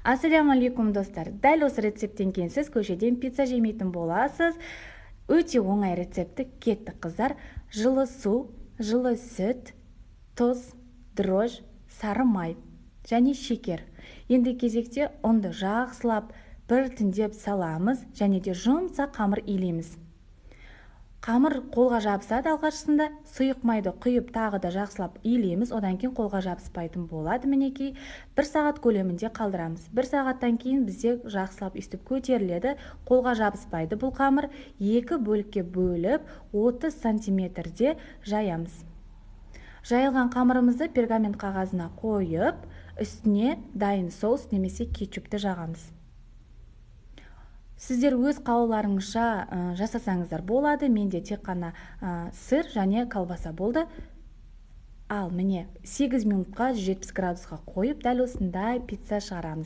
Ассалаумағалейкум, достар! Дәл осы рецепттен кейін сіз көшеден пицца жемейтін боласыз. Өте оңай рецепті. Кеттік, қыздар! Жылы су, жылы сүт, тұз, дрожжи, сары май және шекер. Енді кезекте ұнды жақсылап біртіндеп саламыз және де жұмсақ қамыр илейміз. Қамыр қолға жабысады алғашқысында. Сұйық майды құйып, тағы да жақсылап илейміз. Одан кейін қолға жабыспайтын болады. Мінекей, бір сағат көлемінде қалдырамыз. Бір сағаттан кейін бізде жақсылап өйстіп көтеріледі, қолға жабыспайды бұл қамыр. Екі бөлікке бөліп, 30 сантиметрде жаямыз. Жайылған қамырымызды пергамент қағазына қойып, үстіне дайын соус немесе кетчупті жағамыз. Сіздер өз қалауларыңызша жасасаңыздар болады. Менде тек қана сыр және колбаса болды. Ал міне, 8 минутқа 170 градусқа қойып, дәл осындай пицца шығарамыз.